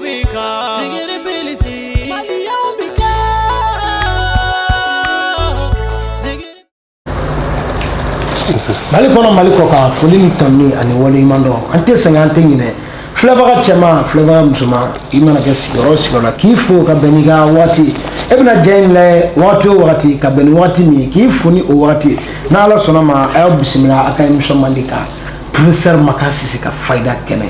Bi kan Zikiri Plus Maliɲɛnw bi kan Zikiri. Mali kɔnɔ, Mali kɔ kan, foli ni tanuni ani waleɲuman dɔn. An tɛ sɛgɛn, an tɛ ɲinɛ. Filɛbaga cɛman, filɛbaga musoman, i mana kɛ sigiyɔrɔ o sigiyɔrɔ la, k'i fo ka bɛn n'i ka waati e bɛna ja in lajɛ waati o waati, ka bɛn ni waati min ye, k'i fo ni o waati. N'Ala sɔnna ma, a y'aw bisimila a ka émission mandi kan, professeur Makan Sise ka fayida kɛnɛ.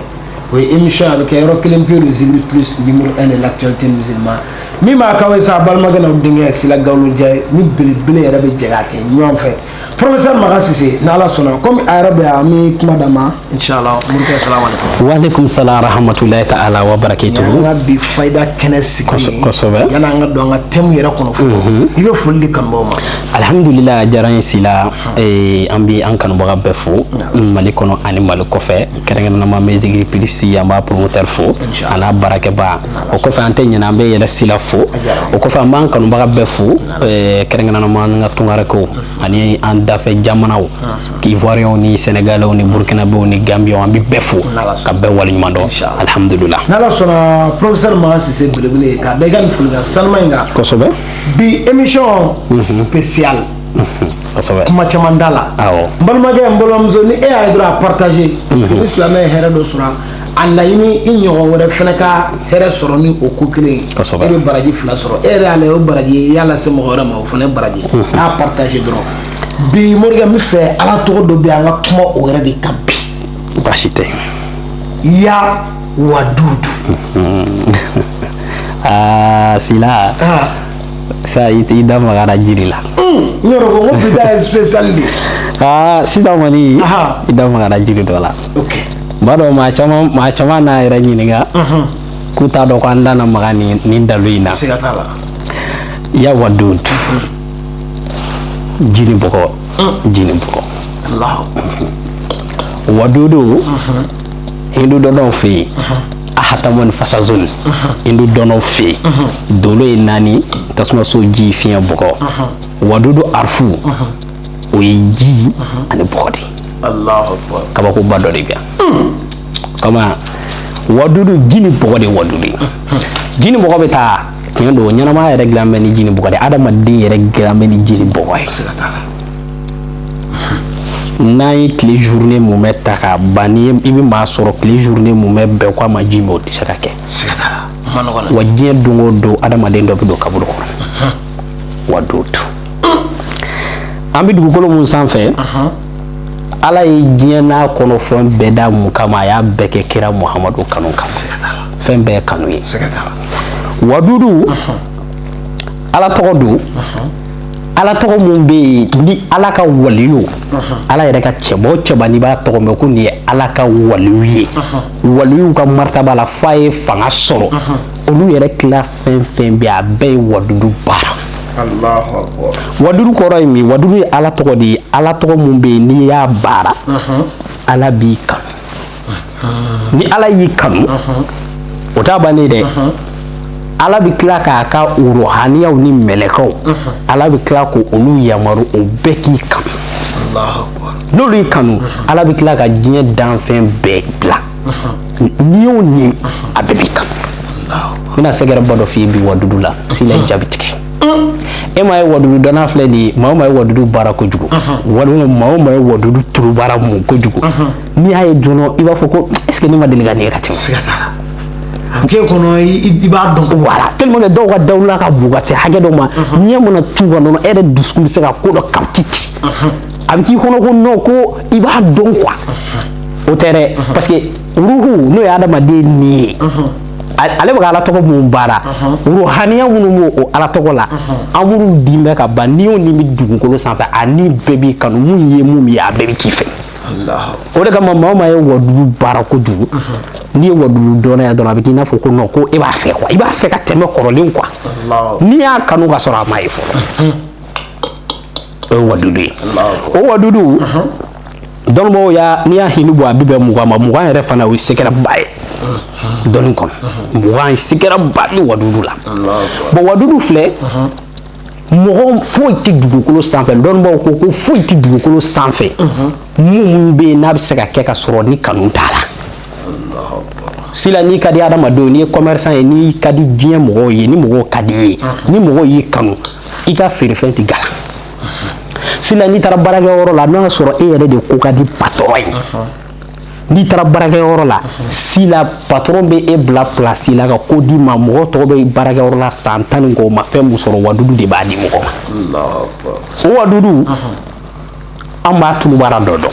O ye émission, a bɛ kɛ yɔrɔ kelen pe de, Zikiri Plus, numéro 1 de l'actualité musulmane. Min b'a k'aw ye sa, a balimakɛ n'aw denkɛ Sila Gawulojɛ ni belebele yɛrɛ bɛ jɛ k'a kɛ ɲɔgɔn fɛ, professeur Makan Sise. N'Ala sɔnna, komi a yɛrɛ bɛ yan, an bɛ kuma d'a ma inshallah. Morikɛ, salamu aleykum. Waaleykum salam rahmatulahi ta'ala wa barakatuhu. An ka bi fayida kɛnɛ sigi. Kosɛbɛ. Yanni an ka don an ka thème yɛrɛ kɔnɔ fɔlɔ, i bɛ foli di kanubagaw ma. Alhamdulillah, a diyara n ye Sila. An bɛ an kanubaga bɛɛ fo Mali kɔnɔ ani Mali kɔfɛ. Kɛrɛnkɛrɛnnama, an bɛ Zikiri Plus, an b'a promoteur fo Inshallah. a n'a baarakɛba. O kɔfɛ, an tɛ ɲinɛ, an bɛ yɛrɛ Sila fo. Diyara n ye. O kɔfɛ, an b'an kanubaga bɛɛ fo, kɛrɛnkɛrɛnnama an ka tunkarankew ani an dafɛ jamanaw, Ivoiriens ni Sénégalais ni Burkinabéw ni Gambiens, an bɛ bɛɛ fo N'Ala sɔnna. ka bɛɛ waleɲuman dɔn. Inshallah. Alhamdulillah. N'Ala sɔnna, professeur Makan Sise belebele, k'a da i ka nin folikan sanuma in kan. Bi émission spéciale. Kuma caman da la. N balimakɛ, n balimamuso, ni e y'a ye dɔrɔn, a partager, parce que ni silamɛ ye hɛrɛ dɔ sɔrɔ, a laɲini i ɲɔgɔn wɛrɛ fɛnɛ ka hɛrɛ sɔrɔ ni o ko kelen ye. E bɛ baraji fila sɔrɔ. E yɛrɛ y'a lajɛ, o baraji ye, i y'a lase mɔgɔ wɛrɛ ma, o fana ye baraji ye. N'a partager dɔrɔn. Bi, morikɛ, n bɛ fɛ Ala tɔgɔ dɔ bɛ yen, an ka kuma o yɛrɛ de kan bi. Baasi tɛ. Ya Wadudu. Aa Sila, sa i da magara jiri la. N yɛrɛ ko bi ta ye spécial de ye. Aa, sisan kɔni, i da magara jiri dɔ la. N b'a dɔn maa caman n'a yɛrɛ ɲininka k'u t'a dɔn ko an da na maga nin dalu in na. Siga t'a la. Ya Wadud, jini bɔgɔ, jini bɔgɔ. Allahu. Wadudu, hindu dɔnnaw fɛ yen, ahatamani fasazon, hindu dɔnnaw fɛ yen, dolo ye naani: tasuma, so, ji, fiɲɛ, bɔgɔ. Wadudu arifu, o ye ji ani bɔgɔ de ye. Allahu akbar. Kabakoba dɔ de bɛ yan kama wadudu, ji ni bɔgɔ de ye wadudu ye. Ji ni bɔgɔ bɛ taa. Tiɲɛ don, ɲɛnamaya yɛrɛ dilan bɛ ni ji ni bɔgɔ de ye. Adamaden yɛrɛ dilan bɛ ni ji ni bɔgɔ ye. Siga t'a la. N'an ye tile journée mumɛ ta k'a ban, ni i bɛ maa sɔrɔ tile journée mumɛ bɛɛ ko a ma ji min, o tɛ se ka kɛ. Siga t'a la, o ma nɔgɔn dɛ. Wa diɲɛ don o don, adamaden dɔ bɛ don kaburu kɔnɔ. Wadudu, an bɛ dugukolo mun sanfɛ, Ala ye diɲɛ n'a kɔnɔ fɛn bɛɛ da mun kama? A y'a bɛɛ kɛ kira Muhamadu kanu kama. Siga t'a la. Fɛn bɛɛ ye kanu ye. Siga t'a la. Wadudu, Ala tɔgɔ don. Ala tɔgɔ mun bɛ yen ni Ala ka waliyu, Ala yɛrɛ ka cɛba o cɛba, n'i b'a tɔgɔ mɛn ko nin ye Ala ka waliyu ye, waliyuw ka martaba la f'a ye fanga sɔrɔ, olu yɛrɛ tila fɛn fɛn bɛ yen, a bɛɛ ye wadudu baara. Allahu akbar. Wadudu kɔrɔ ye min? Wadudu ye Ala tɔgɔ de ye. Ala tɔgɔ mun bɛ yen, n'i y'a baara, Ala b'i kanu. Ni Ala y'i kanu, o t'a bannen dɛ. Ala bɛ tila k'a ka ruhaniyaw ni mɛlɛkɛw, Ala bɛ tila k'olu yamaru, o bɛɛ k'i kanu. Allahu akbar. N'olu y'i kanu, Ala bɛ tila ka diɲɛ danfɛn bɛɛ bila n'i y'o ni a bɛɛ b'i kanu. N bɛna sɛgɛrɛba dɔ f'i ye bi wadudu la. Sila, i jaabi tigɛ. E ma ye, wadudu dɔnna filɛ nin ye, maa o maa ye wadudu baara kojugu, walima maa o maa ye wadudu turu baara mun kojugu, n'i y'a ye dɔrɔn, i b'a fɔ ko est ce que ne ma deli ka nin ye ka tɛmɛ? Siga t'a la, a bɛ k'e kɔnɔ, i b'a dɔn. Voilà, tellement que dɔw ka dawula ka bon ka se hakɛ dɔ ma, ɲɛ mana t'u kan dɔrɔn, e yɛrɛ dusukun bɛ se ka ko dɔ capter ten, a bɛ k'i kɔnɔ ko non, ko i b'a dɔn quoi. O tɛ dɛ, parce que ruhu, n'o ye adamaden ni ye, ale bɛ ka Ala tɔgɔ mun baara, ruhaniya minnu b'o o Ala tɔgɔ la, an minnu din bɛ ka ban, n'i y'o ni bɛ dugukolo sanfɛ, a ni bɛɛ b'i kanu. Mun ye mun ye, a bɛɛ bɛ k'i fɛ. Allahu. O de kama, maa o maa ye wadudu baara kojugu, n'i ye wadudu dɔnna ya dɔrɔn, a bɛ k'i n'a fɔ ko non, ko e b'a fɛ quoi, i b'a fɛ ka tɛmɛ kɔrɔlen quoi. Allahu. N'i y'a kanu ka sɔrɔ a ma ye fɔlɔ, o ye wadudu ye. Allahu. O wadudu, dɔnnibagaw y'a, n'i y'a hinɛ bɔ, a bɛ bɛn 20 ma. 20 yɛrɛ fana, o ye secret ba ye dɔnni kɔnɔ. 20 ye secret ba bɛ wadudu la. Allahu. Bon, wadudu filɛ, mɔgɔ foyi tɛ dugukolo sanfɛ, dɔnnibagaw ko ko foyi tɛ dugukolo sanfɛ mun bɛ yen n'a bɛ se ka kɛ ka sɔrɔ ni kanu t'a la. Sila, n'i ka di adamadenw, n'i ye commerçant ye, n'i ka di diɲɛ mɔgɔw ye, ni mɔgɔw ka di i ye, ni mɔgɔw y'i kanu, i ka feerefɛn tɛ galan. Sila, n'i taara baarakɛyɔrɔ la, n'o y'a sɔrɔ e yɛrɛ de ko ka di patron ye, n'i taara baarakɛyɔrɔ la, Sila, patron bɛ e bila place la ka ko d'i ma. Mɔgɔ tɔgɔ bɛ baarakɛyɔrɔ la san 10 ni kɔ, o ma fɛn mun sɔrɔ, wadudu de b'a di mɔgɔ ma. O wadudu, an b'a tulubaara dɔ dɔn,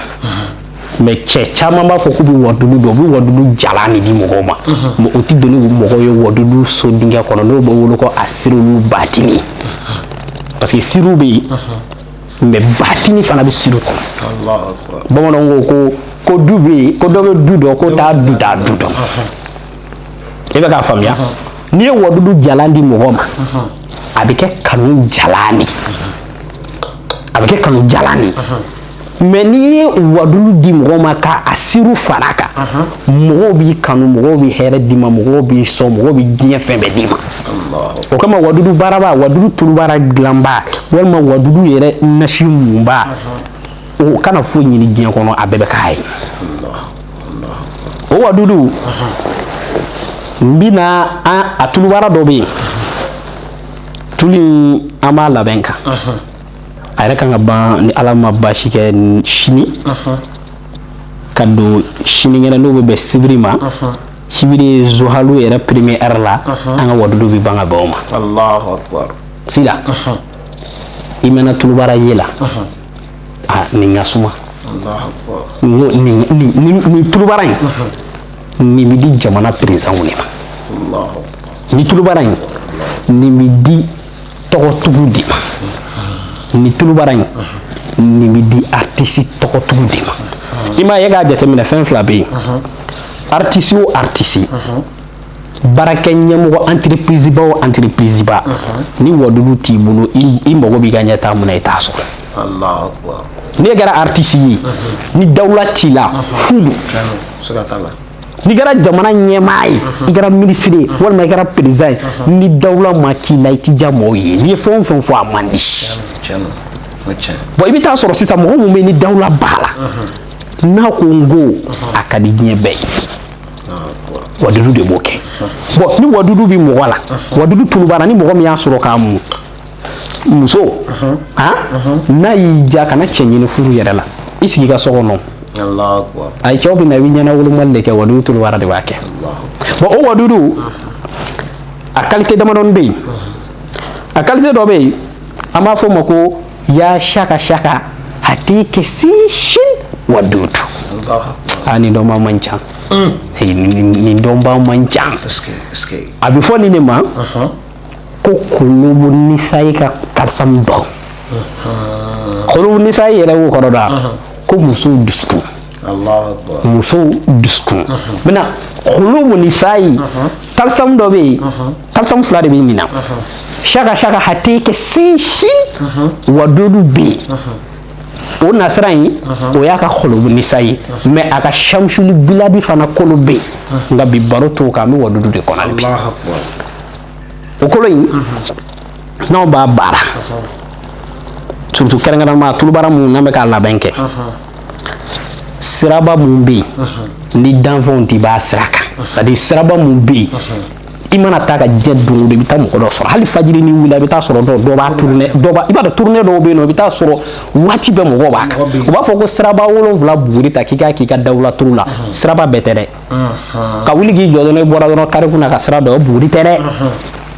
mais cɛ caman b'a fɔ k'u bɛ wadudu dɔn, u bɛ wadudu jalan de di mɔgɔw ma, mais o tɛ don ni mɔgɔw ye wadudu so dingɛ kɔnɔ, n'o bɛ wele ko a sirilu batini, parce que siriw bɛ yen, mais batini fana bɛ siriw kɔnɔ. Bamananw ko du bɛ yen, ko dɔ bɛ du dɔn, ko t'a du t'a du dɔn. I bɛ k'a faamuya? N'i ye wadudu jalan di mɔgɔ ma, a bɛ kɛ kanu jalan de, a bɛ kɛ kanu jalan de. Mais n'i ye wadudu di mɔgɔ ma k'a siriw fara a kan, mɔgɔw b'i kanu, mɔgɔw bɛ hɛrɛ d'i ma, mɔgɔw b'i sɔn, mɔgɔw bɛ diɲɛ fɛn bɛɛ d'i ma. O kama wadudu baaraba, wadudu tulubaara dilanba, walima wadudu yɛrɛ nasi munba, o kana foyi ɲini diɲɛ kɔnɔ, a bɛɛ bɛ k'a ye. O wadudu n bɛna a tulubaara dɔ bɛ yen, tulu in an b'a labɛn kan, a yɛrɛ kan ka ban ni Ala ma baasi kɛ sini ka don sinikɛnɛ, n'o bɛ bɛn sibiri ma. Sibiri ye zuhalu yɛrɛ premier heure la, an ka wadudu bɛ ban ka bɛn o ma. Allahu akbar. Sila, i mɛnna tulubaara ye la, a nin ka suma. Allahu akbar. Nin tulubaara in, nin bɛ di jamana président de ma. Allahu akbar. Nin tulubaara in, nin bɛ di tɔgɔtigiw de ma. Nin tulubaara in, nin bɛ di artiste tɔgɔtigiw de ma. I m'a ye k'a jateminɛ, fɛn fila bɛ yen: artiste o artiste, baarakɛ ɲɛmɔgɔ, entreprise ba o entreprise ba, ni wadudu t'i bolo, i mago b'i ka ɲɛtaa mun na, i t'a sɔrɔ. Allahu akbar. N'i kɛra artiste ye, ni dawula t'i la, fu don. Siga t'a la. N'i kɛra jamana ɲɛmaa ye, i kɛra minisiri ye, walima i kɛra président ye, ni dawula ma k'i la, i t'i diya mɔgɔw ye. N'i ye fɛn o fɛn fɔ, a man di. Tiɲɛ don, o tiɲɛ. Bon, i bɛ taa sɔrɔ sisan, mɔgɔ mun bɛ yen ni dawula b'a la, n'a ko n ko, a ka di diɲɛ bɛɛ ye. Wadudu de b'o kɛ. Bon, ni wadudu bɛ mɔgɔ la, wadudu tulubara, ni mɔgɔ min y'a sɔrɔ k'a mun muso han, n'a y'i diya, kana cɛ ɲini furu yɛrɛ la, i sigi i ka so kɔnɔ. Allahu akbar. Ayi, cɛw bɛ na, i bɛ ɲɛna wolomali de kɛ, wadudu tulubara de b'a kɛ. Bon, o wadudu, a qualité damadɔni bɛ yen. A qualité dɔ bɛ yen, an b'a fɔ o ma ko ya shaka shaka hatike sishin wadudu. Allahu akbar. A nin dɔnba man ca. Nin dɔnba man ca. Est-ce que A bɛ fɔ nin de ma ko kulubu nisayi ka talisam dɔn. Kulubu nisayi yɛrɛ y'o kɔrɔ dɔn ko musow dusukun. Allahu akbar. Musow dusukun. Maintenant, kulubu nisayi talisam dɔ bɛ yen, talisam fila de bɛ nin na: shaka shaka hatike sishin wadudu bɛ yen. O nasira in, o y'a ka kulubu nisa ye, mais a ka shamsuli biladi fana kolo bɛ yen. Nka bi baro t'o kan, an bɛ wadudu de kɔnɔ hali bi. Allahu akbar. O kolo in, n'anw b'a baara, surtout kɛrɛnkɛrɛnnama tulubara mun n'an bɛ k'a labɛn kɛ, siraba mun bɛ yen ni danfɛnw tɛ b'a sira kan, c'est à dire siraba mun bɛ yen, i mana taa ka diɲɛ don o don, i bɛ taa mɔgɔ dɔ sɔrɔ. Hali fajiri ni wuli, i bɛ taa sɔrɔ dɔ b'a tourner, dɔ b'a, i b'a dɔn tourner dɔw bɛ yen nɔ, i bɛ taa sɔrɔ waati bɛɛ mɔgɔw b'a kan. U b'a fɔ ko siraba 7 buguri ta k'i k'a k'i ka dawula turu la. Siraba bɛɛ tɛ dɛ. Ka wuli k'i jɔ dɔrɔn, i bɔra dɔrɔn kari kunna ka sira dɔn, o buguri tɛ dɛ.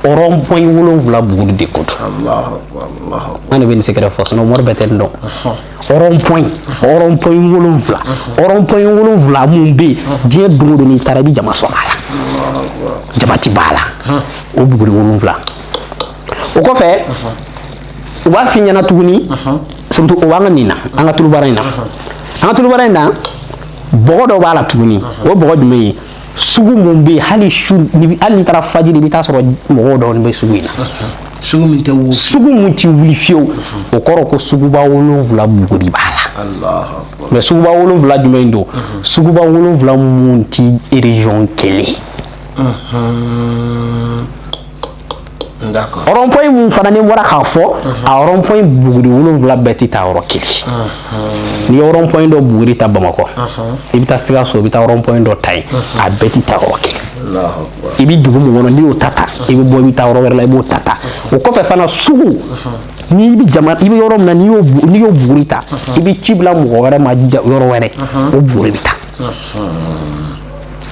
Rond point 7 buguri de ko don. Allahu akbar. Allahu akbar. An de bɛ nin secret fɔ, sinon mori bɛɛ tɛ nin dɔn. Rond point, rond point 7, rond point 7 mun bɛ yen, diɲɛ don o don n'i taara, i bɛ jama sɔrɔ a la, jama ti b'a la, o buguri 7. O kɔfɛ, u b'a f'i ɲɛna tuguni, surtout o b'an ka nin na, an ka tulubaara in na, an ka tulubaara in na, bɔgɔ dɔ b'a la tuguni. O bɔgɔ jumɛn ye? Sugu mun bɛ yen, hali su, hali n'i taara fajiri, i bɛ taa sɔrɔ mɔgɔw dɔɔni bɛ sugu in na. Sugu min tɛ wo. Sugu mun ti wuli fiyewu, o kɔrɔ ko suguba 7 buguri b'a la. Allahu akbar. Mais suguba 7 jumɛn in don? Suguba 7 mun ti région kelen. Rond point mun fana ni bɔra k'a fɔ, a rond point buguri 7 bɛɛ tɛ taa yɔrɔ kelen. N'i ye rond point dɔ buguri ta Bamakɔ, i bɛ taa Sikaso, i bɛ taa rond point dɔ ta yen, a bɛɛ tɛ taa yɔrɔ kelen. I bɛ dugu mun kɔnɔ, n'i y'o ta ta, i bɛ bɔ, i bɛ taa yɔrɔ wɛrɛ la, i b'o ta ta. O kɔfɛ fana, sugu n'i bɛ jama, i bɛ yɔrɔ min na, n'i y'o buguri ta, i bɛ ci bila mɔgɔ wɛrɛ ma yɔrɔ wɛrɛ, o buguri bɛ taa.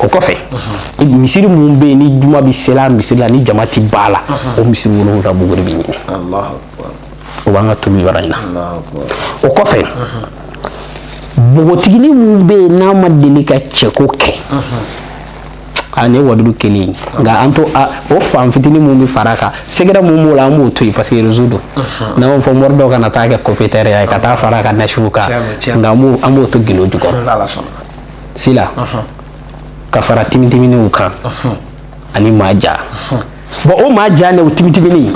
O kɔfɛ, misiri mun bɛ yen ni juma bɛ seli a misiri la, ni jama ti ba la, o misiri 7 buguri bɛ ɲini. O b'an ka tulu yɔrɔ in na. O kɔfɛ, npogotiginin mun bɛ yen n'a ma deli ka cɛko kɛ, a nin ye wadudu kelen ye, nka an to o fan fitinin mun bɛ fara a kan, secret mun b'o la, an b'o to yen, parce que réseau don. N'an b'o fɔ, mori dɔw kana taa kɛ compétiteur ye ka taa fara a kan nasiw kan, nka an b'o to gindo jukɔrɔ. Sila ka fara timitiminiw kan ani maa ja. Bon, o maa ja ne, o timitimini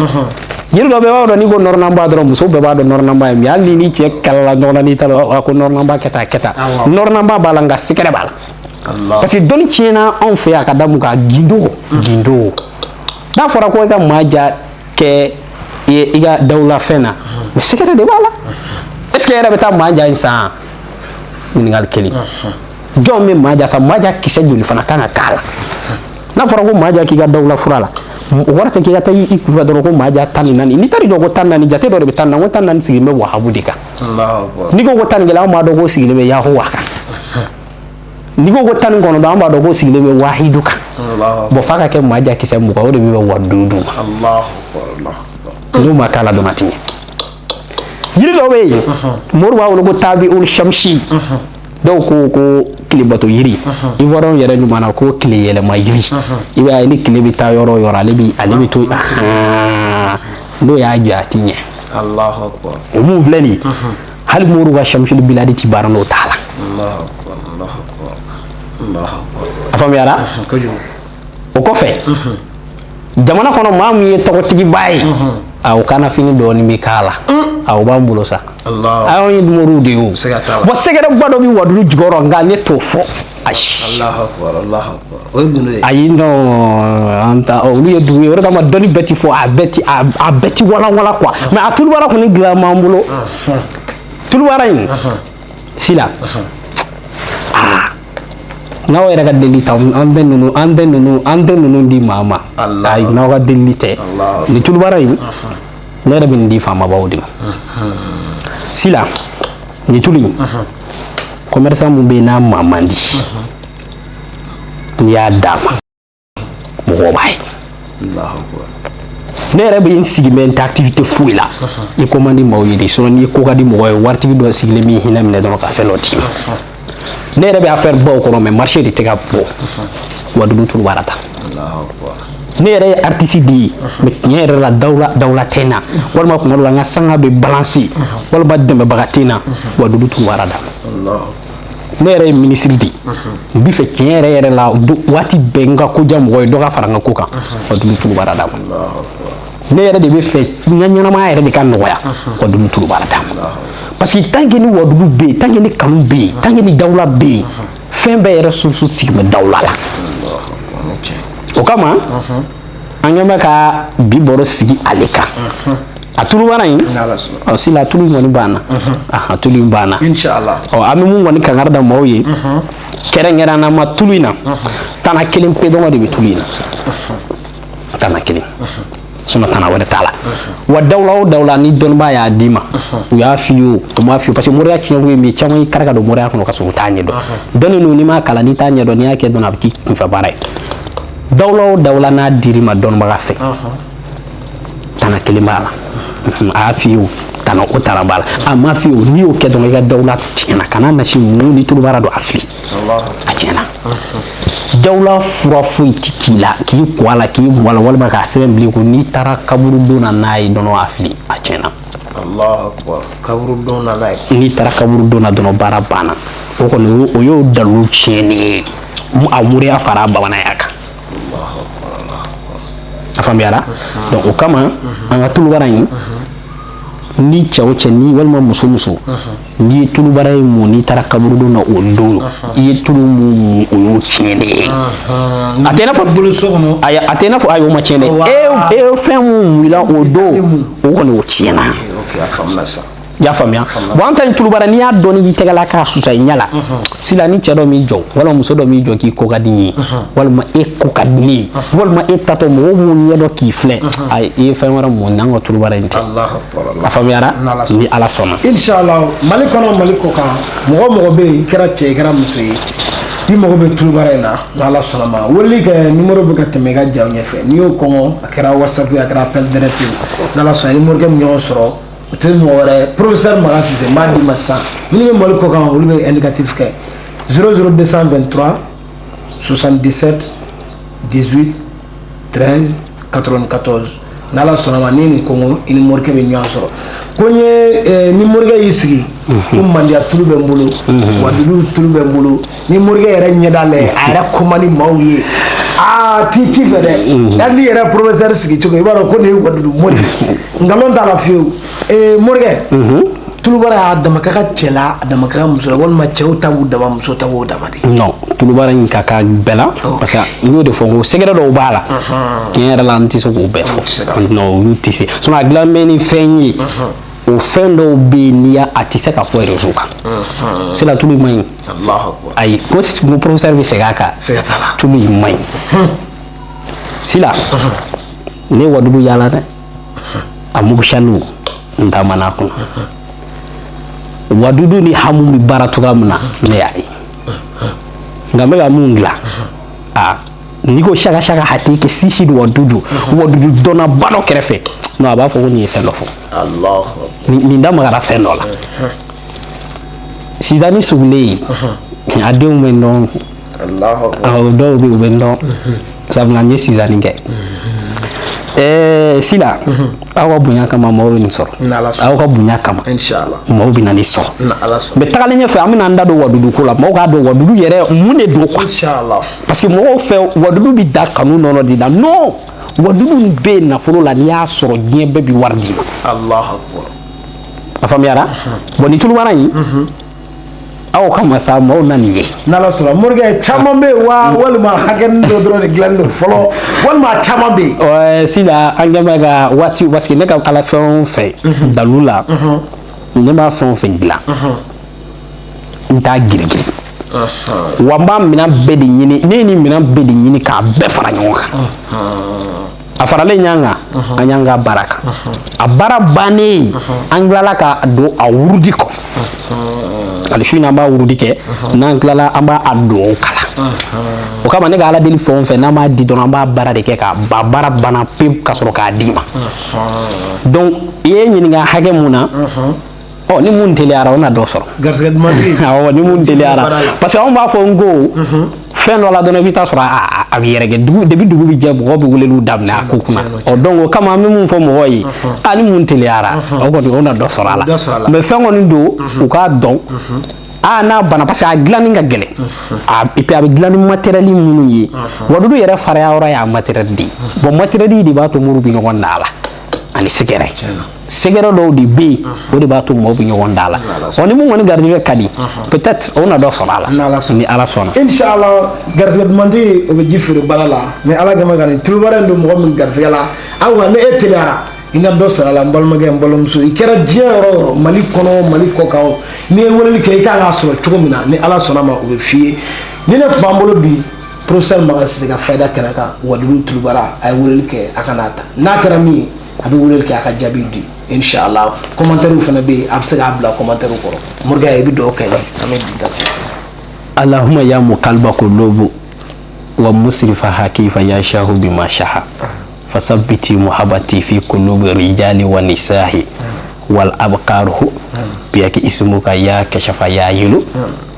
yiri dɔ bɛ, b'a dɔn n'i ko nɔrɔnanba dɔrɔn, muso bɛɛ b'a dɔn nɔrɔnanba ye min. Hali ni cɛ kalala ɲɔgɔn na, n'i t'a dɔn a ko nɔrɔnanba kɛ tan, kɛ tan, nɔrɔnanba b'a la, nka secret b'a la, parce que dɔnni tiɲɛna anw fɛ yan ka da mun kan? Gindo, gindo. N'a fɔra ko i ka maa ja kɛ i ka dawula fɛn na, mais secret de b'a la. Est ce que e yɛrɛ bɛ taa maa ja in san? Ɲininkali kelen. Jɔn bɛ maa ja san? Maa ja kisɛ joli fana kan ka k'a la? N'a fɔra ko maa ja k'i ka dawula fura la, o kɔrɔ tɛ k'i ka taa i kunfɛ dɔrɔn ko maa ja 14. N'i taar'i jɔ ko 14, jate dɔ de bɛ 14, ko 14 sigilen bɛ wahabu de kan. N'i ko ko 11, an b'a dɔn k'o sigilen bɛ yahuwa kan. N'i ko ko 19, an b'a dɔn k'o sigilen bɛ wahidu kan. Bon, f'a ka kɛ maa ja kisɛ 20, o de bɛ bɛn wadudu ma. N'o ma k'a la dɔrɔn, a ti ɲɛ. Yiri dɔ bɛ yen, mori b'a wele ko tabi ul shamsi, dɔw ko ko tilebato yiri, ivoiriyɛnw yɛrɛ ɲuman na ko tile yɛlɛma yiri. I b'a ye, ni tile bɛ taa yɔrɔ o yɔrɔ, ale bɛ to, n'o y'a jɔ, a ti ɲɛ. O mun filɛ nin ye, hali moriw ka shamsul biladi ti baara n'o t'a la. A faamuyara? O kɔfɛ, jamana kɔnɔ, maa min ye tɔgɔtigiba ye, a o kana fini dɔɔnin bɛ k'a la, a o b'an bolo sa. Anw ye moriw de ye. O bon, secret ba dɔ bɛ wadudu jukɔrɔ, nka ne t'o fɔ, ayi. Ayi, non, an ta olu ye dugu ye. O de kama dɔnni bɛɛ ti fɔ, a bɛɛ ti walanwalan quoi. Mais a tulubara kɔni dilan b'an bolo. Tulubara in sila, aa, n'aw yɛrɛ ka deli ta, an tɛ ninnu di maa ma. Ayi, n'aw ka delili tɛ nin tulubara in, ne yɛrɛ bɛ nin di faamabaw de ma. Sila, nin tulu in, commerçant mun bɛ yen n'a maa man di, n'i y'a d'a ma, mɔgɔw b'a ye. Ne yɛrɛ bɛ n sigi mɛ n tɛ activité foyi la, i ko man di maaw ye de. Sinon n'i ko ka di mɔgɔ ye, waritigi dɔ sigilen b'i hinɛ minɛ dɔrɔn ka fɛn dɔ d'i ma. Ne yɛrɛ bɛ affaire baw kɔnɔ, mais marché de tɛ ka bɔ. Wadudu tulubara ta. Ne yɛrɛ ye artiste de ye, mais tiɲɛ yɛrɛ la, dawula dawula tɛ n na, walima tuma dɔ la n ka sanga bɛ balance, walima dɛmɛbaga tɛ n na, wadudu tulubara da. Ne yɛrɛ ye ministre de ye, n bɛ fɛ tiɲɛ yɛrɛ yɛrɛ la, waati bɛɛ n ka ko diya mɔgɔ ye, dɔ ka fara n ka ko kan, wadudu tulubara d'a ma. Ne yɛrɛ de bɛ fɛ n ka ɲɛnamaya yɛrɛ de ka nɔgɔya, wadudu tulubara d'a ma. Parce que tant que ni wadudu bɛ yen, tant que ni kanu bɛ yen, tant que ni dawula bɛ yen, fɛn bɛɛ yɛrɛ source sigi bɛ dawula la. O kama an ɲɛ bɛ ka bi baro sigi ale kan, a tulubara in. Ɔ sila, tulu in kɔni banna, a tulu in banna. Ɔ, an bɛ mun kɔni kankari da maaw ye, kɛrɛnkɛrɛnnama ma tulu in na, tana kelen pe dɔrɔn de bɛ tulu in na, tana kelen, sinon tana wɛrɛ t'a la. Wa dawula o dawula, ni dɔnnibaa y'a d'i ma, u y'a f'i ye o, u m'a f'i ye, parce que moriya tiɲɛ ko ye min ye, caman y'i kari ka don moriya kɔnɔ ka sɔrɔ u t'a ɲɛdɔn. Dɔnni ninnu, n'i m'a kalan, n'i t'a ɲɛdɔn, n'i y'a kɛ dɔrɔn, a bɛ k'i kunfɛ baara ye. Dawula o dawula, n'a dir'i ma dɔnnibaga fɛ, tana kelen b'a la. A y'a f'i ye o, tana o tana b'a la. A ma f'i ye o, n'i y'o kɛ dɔrɔn, i ka dawula tiɲɛna. Kana nasi mun ni tulubara don, a fili, a tiɲɛna. Dawula fura foyi ti k'i la k'i ko a la, k'i bɔ a la, walima k'a sɛbɛn bilen ko n'i taara kaburudon na n'a ye dɔrɔn, a fili, a tiɲɛna. N'i taara kaburudon na dɔrɔn, baara banna. O kɔni, o y'o dalilu tiɲɛnen ye, a moriya fara a bamananya kan. A faamuyara? Donc o kama, an ka tulubara in, Ni cɛ o cɛ ni walima muso muso n'i ye tulubara in mun, n'i taara kaburudon na o don, i ye tulu mun mun, o y'o tiɲɛnen ye. A tɛ i n'a fɔ bolo so kɔnɔ. Ayi, a tɛ i n'a fɔ, ayi, o ma tiɲɛ dɛ. E ye fɛn mun mun i la o don, o kɔni o tiɲɛna. Ok, a faamuna sisan. I y'a faamuya? Bon, an ta in tulubara, n'i y'a dɔn k'i tɛgɛ la k'a susa i ɲɛ la sisan, ni cɛ dɔ m'i jɔ walima muso dɔ m'i jɔ k'i ko ka di n ye, walima e ko ka di ne ye, walima e tatɔ mɔgɔw b'u ɲɛ dɔn k'i filɛ, ayi, i ye fɛn wɛrɛ mun n'an ka tulubara in tɛ. Allahu akbar. A faamuyara? N'Ala sɔnna. Ni Ala sɔnna. Inshallah, Mali kɔnɔ, Mali kɔ kan, mɔgɔ o mɔgɔ bɛ yen, i kɛra cɛ, i kɛra muso ye, i mago bɛ tulubara in na, n'Ala sɔnna ma, weleli kɛ, numéro bɛ ka tɛmɛ i ka jaw ɲɛfɛ. N'i y'o kɔngɔ, a kɛra WhatsApp ye, a kɛra appel direct ye, n'Ala sɔnna, i ni morikɛ min ɲɔgɔn sɔrɔ, o tɛ mɔgɔ wɛrɛ ye, professeur Makan Sise. N b'a d'i ma sisan. Minnu bɛ Mali kɔ kan, olu bɛ indicatif kɛ 00223 77 18 13 94. N'Ala sɔnna ma, n'i ye nin kɔngɔ, i ni morikɛ bɛ ɲɔgɔn sɔrɔ. Ko n ye ni morikɛ y'i sigi ko mandiya tulu bɛ n bolo, wadudu tulu bɛ n bolo, ni morikɛ yɛrɛ ɲɛda lajɛ, a yɛrɛ ko man di maaw ye, aa, t'i ci fɛ dɛ. Hali n'i yɛrɛ professeur sigi cogo, i b'a dɔn ko nin ye wadudu mori ye, nkalon t'a la fiyewu. Morikɛ, tulubara y'a dama ka kan cɛ la, a dama ka kan muso la, walima cɛw ta b'u dama, muso ta b'o dama de? Non, tulubara in ka kan bɛɛ la, parce que n y'o de fɔ, n ko secret dɔw b'a la, tiɲɛ yɛrɛ la, n tɛ se k'o bɛɛ fɔ. Non, olu tɛ se, sinon a dilan bɛ ni fɛn ye, o fɛn dɔw bɛ yen, n'i y'a, a tɛ se ka fɔ réseau kan. Sila, tulu man ɲi. Allahu akbar. Ayi, ko professeur bɛ segin a kan. Siga t'a la. Tulu in man ɲi. Sila, ne wadudu yaala dɛ, a mugusaliw n taamana a kunna, wadudu ni hamu bɛ baara cogoya min na, ne y'a ye. Nka n bɛ ka mun dilan, a n'i ko saka saka hakili sisi don wadudu, wadudu dɔnnaba dɔ kɛrɛfɛ, non, a b'a fɔ ko nin ye fɛn dɔ fɔ. Allahu akbar. Nin da magara fɛn dɔ la sisan ni sugulen ye, a denw bɛ n dɔn. Allahu akbar. Awɔ, dɔw bɛ yen, u bɛ n dɔn, sabula n ye sizani kɛ. Sila, aw ka bonya kama, maaw bɛ nin sɔrɔ. N'Ala sɔnna. Aw ka bonya kama, Inshallah. maaw bɛ na nin sɔrɔ. N'Ala sɔnna. Mais tagalen ɲɛfɛ, an bɛna an da don wadudu ko la, maaw k'a dɔn wadudu yɛrɛ mun de don quoi. Inshallah. Parce que mɔgɔw fɛ, wadudu bɛ da kanu nɔnɔ de la. Non, wadudu in bɛ yen nafolo la, n'i y'a sɔrɔ, diɲɛ bɛɛ bɛ wari d'i ma. Allahu akbar. A faamuyara? Bon, nin tulubara in, aw kama sa, maaw na nin ye. N'Ala sɔnna, morikɛ, caman bɛ yen wa, walima hakɛnin dɔ dɔrɔn de dilannen don fɔlɔ, walima a caman bɛ yen? Sila, an kɛn bɛ ka waati, parce que ne ka ala fɛn o fɛn dalu la, ne b'a fɛn o fɛn dilan, n t'a girigiri wa, n b'a minɛn bɛɛ de ɲini. Ne ye nin minɛn bɛɛ de ɲini k'a bɛɛ fara ɲɔgɔn kan. A faralen ɲɔgɔn kan, an y'an ka baara kan, a baara bannen, an tilala ka don a wurudi kɔ. Hali su in na, an b'a wurudi kɛ. N'an tilala, an b'a a duwawu kalan. O kama, ne ka ala deli fɛn o fɛn, n'an b'a di dɔrɔn, an b'a baara de kɛ k'a ba baara banna pewu ka sɔrɔ k'a d'i ma. Donc i ye ɲininka hakɛ mun na, ɔ, ni mun teliyara, o na dɔ sɔrɔ. Garisɛgɛ duman tigi. Awɔ, ni mun teliyara. Baara la. Parce que anw b'a fɔ n ko fɛn dɔ la dɔrɔn, i bɛ taa sɔrɔ a bɛ yɛrɛkɛ dugu, depuis dugu bɛ jɛ, mɔgɔw bɛ weleliw daminɛ a ko kunna. Ɔ, donc o kama, an bɛ mun fɔ mɔgɔw ye, a ni mun teliyara, o kɔni, o na dɔ sɔrɔ a la. Dɔ sɔrɔ a la. Mais fɛn kɔni don, u k'a dɔn aa, n'a banna, parce que a dilanni ka gɛlɛn a, et puis a bɛ dilan ni matériel minnu ye, wadudu yɛrɛ farinya yɔrɔ y'a matériel de ye. Bon, matériel de b'a to muru bɛ ɲɔgɔn da la, ani secret secret dɔw de bɛ yen, o de b'a to maaw bɛ ɲɔgɔn da la. Ɔ, ni mun kɔni garijɛgɛ ka di, peut-être o na dɔ sɔrɔ a la. N'Ala sɔnna. Ni Ala sɔnna. Inshallah, garisɛgɛ duman tigi, o bɛ ji feere bala la. Ni Ala kama ka nin tulubara in don mɔgɔ min garisɛgɛ la, ayiwa, ni e teliyara, i na dɔ sɔrɔ a la. N balimakɛ, n balimamuso, i kɛra diɲɛ yɔrɔ o yɔrɔ, Mali kɔnɔ, Mali kɔ kan o, n'i ye weleli kɛ, i kan k'a sɔrɔ cogo min na, ni Ala sɔnna ma, o bɛ f'i ye. Ni ne tun b'an bolo bi, professeur Makan Sise ka fayida kɛnɛ kan, wadudu tulubara, a ye weleli kɛ, a ka n'a ta. N'a kɛra min ye, a bɛ weleli kɛ, a ka jaabi di, inshallah. Commentaire fana bɛ yen, a bɛ se k'a bila commentaire kɔrɔ. Morikɛ, i bɛ dugawu kɛ n ye, an bɛ bi ta. اللهم يا مقلب قلوب ومصرفها كيف يشاء بما شاء، فثبتي محبتي في قلوب الرجال والنساء والأبقاره بيك اسمك يا كشف يا يلو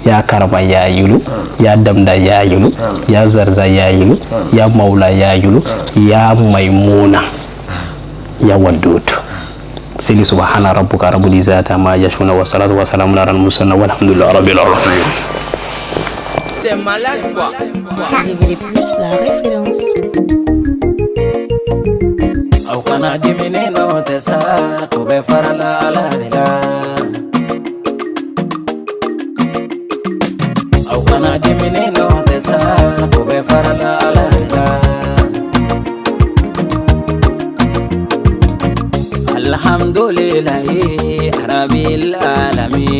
يا كرم يا يلو يا دمدا يا يلو يا زرزا يا يلو يا مولى يا يلو يا ميمونة يا ودود. سيدي، سبحان ربك رب العزة عما يصفون، والصلاة والسلام على المرسلين، والحمد لله رب العالمين. T'es malade quoi. Vous plus la référence. Aw kana dimi ne na. nɔ tɛ sa, ko bɛɛ farala Ala de la. Aw kana dimi ne nɔ tɛ sa, ko bɛɛ farala Ala de la. Alhamdulilayi arabil alamin.